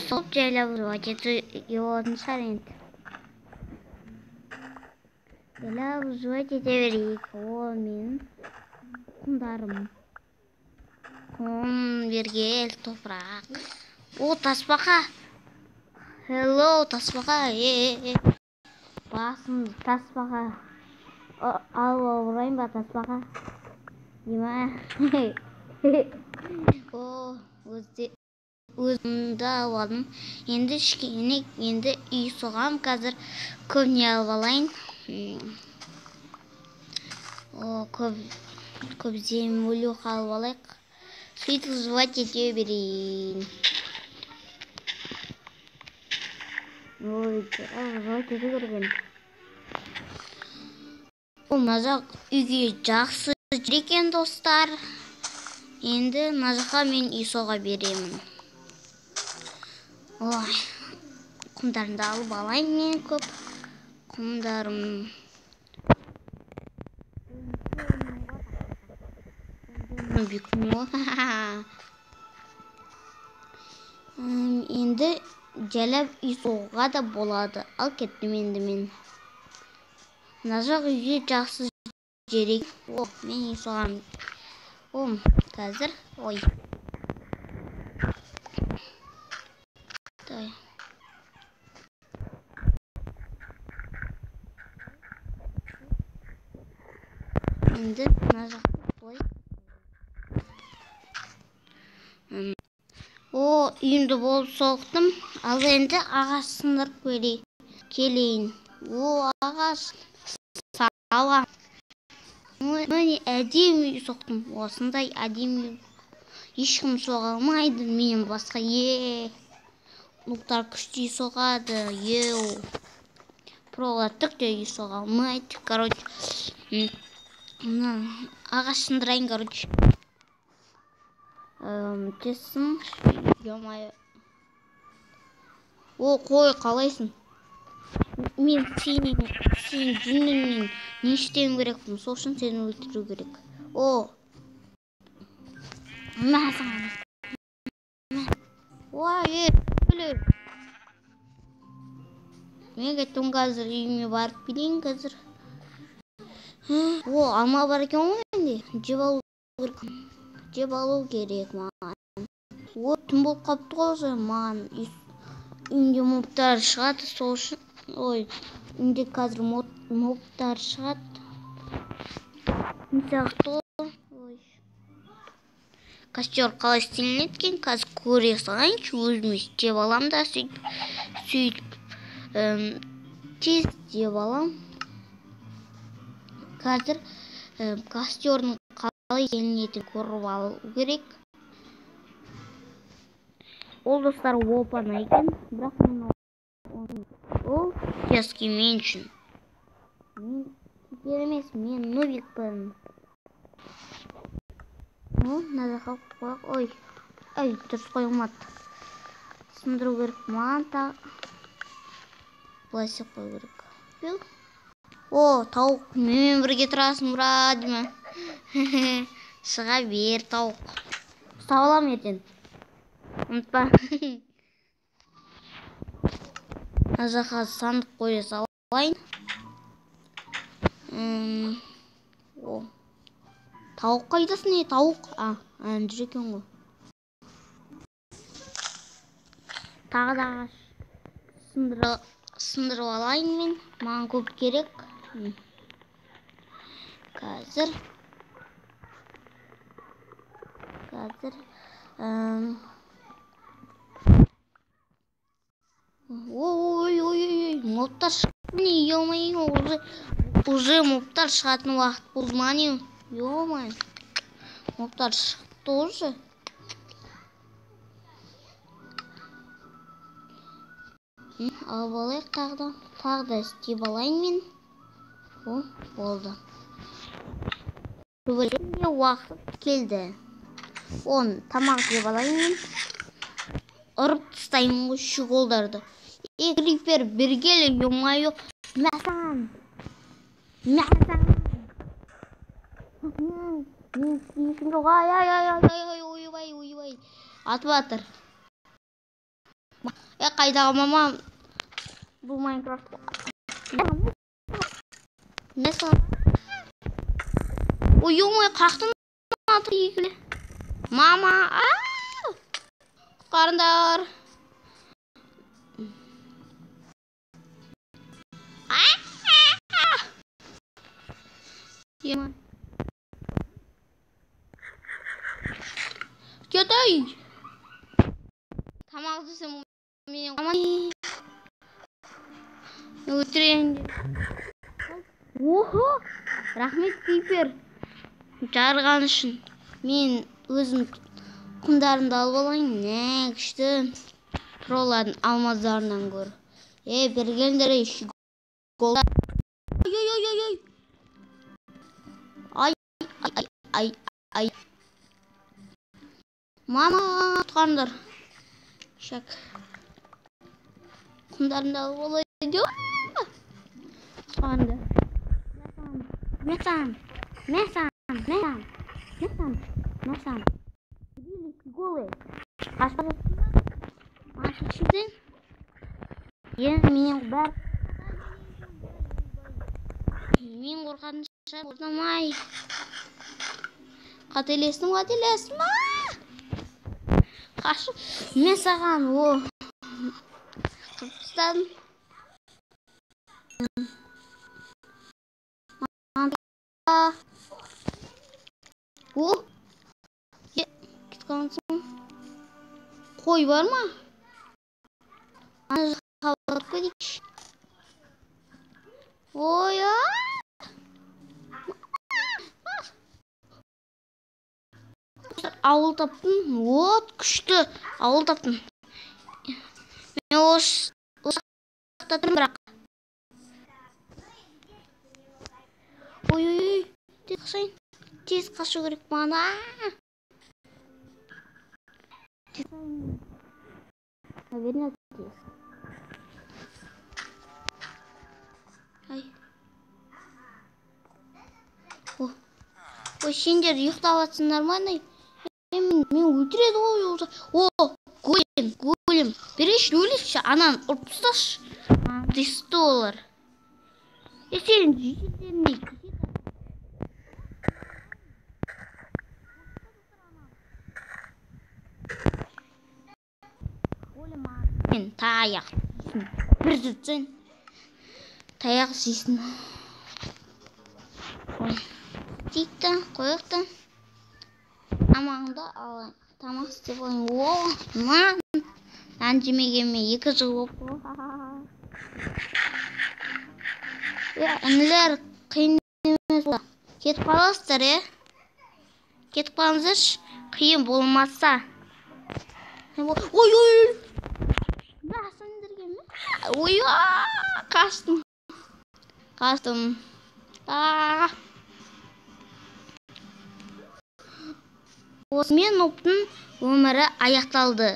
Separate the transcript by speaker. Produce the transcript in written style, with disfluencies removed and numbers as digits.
Speaker 1: Соғып жайлап выживать етуге болатын шығар енді. Жайлап выживать ете берейік. О, менің құмдарым. Құм бергел, топырақ. О, тасбақа. Hello, тасбақа. Е. Басым тасбақа. Алып ұрайын ба тасбақа? Дема. О, өзімді алып алдым. Енді кішкене, енді үй соғам қазір. Көп не алып алайын. О, көп землю алып алайық. Сөйтіп выживать ете берейін. Ой, выживать ете берген. О, мына жақ үйге жақсы жер екен, достар. Енді мына жаққа мен үй соға беремін. Ой, құмдарымды алып алайын мен көп. Құмдарым. Енді жайлап үй соғуға да болады. Ал кеттім енді мен. Мына жақ үйге жақсы жер екен. О, мен үй соғамын. О, қазір. Ой. Дай. Енді мына жақты былай. О, үйімді болып соқтым. Ал енді ағаш сындырып келейін. О, ағаш сала. Міне әдемі үй соқтым. Осындай әдемі үй ешкім соға алмайды менен басқа. Е, нуктар күшті үй соғады. Еу. Пролар түк те үй соға алмайды. Короче, мына ағаш сындырайын, короче. Тесім. Ё-моё. О, қой, қалайсың? Мен сенің жүніңнен не істеуім керекпін? Сол үшін сені өлтіру керек. О. Мә саған. Ой, өле. Мен кеттім қазір, үйіме барып келейін қазір. О, алма бар екен ғой менде. Жеп алу керек. Жеп алу керек маған. О, түн болып қалыпты ғой уже. Маған үйімде мобтар шығады, сол үшін. Ой, үйімде қазір мобтар шығады. Не сияқты ғой. Ой. Костер қалай істелінеді екен, қазір көре салайыншы, өзім істеп алам да, сөйтіп, тез істеп алам. Қазір костердің қалай істелінетінін көріп алу керек. Ол, достар, оп-оңай екен, бірақ мен ол детский мен үшін. Мен теперь емес, мен нубикпін. О, мына жаққа қойып, ой, ай, дұрыс қойылмады. Сындыру керек маған тағы. Былай істеп қою керек. Бил. О, тауық, менімен бірге тұрасың, брат, деймін. Шыға бер, тауық. Ұстап аламын ертең. Ұмытпа. Мына жаққа сандық қоя салайын. О. Тауық қайдасың, е, тауық? А, ән жүр екен ғой. Тағы да ағаш сындырып алайын мен. Маған көп керек. Қазір. Қазір. Ой, ой, ой, ой, мобтар шықты, ё-моё, уже мобтар шығатын уақыт болды ма не? Ё-моё, мобтар шықты уже. Алып алайық тағы да, тағы да істеп алайын мен. О, болды. Төбелесуге уақыт келді. Он тамақ жеп алайын мен. Ұрып тастаймын ғой щеголдарды. Ей, крипер, бері кел, ё-моё. Мә саған. Мә саған. Мен істеймін жоқ. Ай, ай, ай, ай, ай, ойбай, ойбай. Атып жатыр. Қайдағы мама? Бұл Майнкрафт. Не саған? Ой, ой, қақтым екілі. Мама, құтқарыңдар. Кетей. Тамақ жесем менен өлтірейін деп. Охо, рахмет Пипер жарған үшін. Мен өзім құндарымды алып алайын. Не күшті. Пролардың алмаздарынан гөрі. Бергендер гол. Ой, ой, ой, ой. Ай, ай, ай, ай. Мама, құтқарыңдар. Шак. Құндарымды алып алайын. Құтқарыңдар. Мәсан, мәсан, мәсан, мәсан, мәсан. Голы. Қашпа. Енді мен бәр. Мен қорқатын шығар. Ортамай. Қателестім, қателестім. Қашы. Мен саған, о. Қырып тастадым. О. Кетіп қалғансың. Қой бар ма? Ана жаққа барып көрейікші. Ой, ауыл таптым. Вот, күшті ауыл таптым. Мен осы жақта тұрмын бірақ. Ой, ой, ой, тез қашайын. Тез қашу керек маған. Наверное, тез. Ай. О, ой, сендер ұйықтап жатсыңдар ма? Мен өлтіреді ғой ол. О, голем, голем. Береші, өлеші, ананы ұрып тасташы. Десті олар. Сен жүйелеріне мен таяқ бір зүтсең таяқ жейсің. Тиікті қояйық та тамағыңды алайын. Тамақ істеп алайын. О, нан. Нан жемегеніме 2 жыл болып қалды. Інілер, қиын емес. Кетіп қаласыздар, е? Кетіп қалыңыздаршы, қиын болмаса. Ой, ой, ой. Ой, қаштым. Қаштым. Осымен нобтың өмірі аяқталды.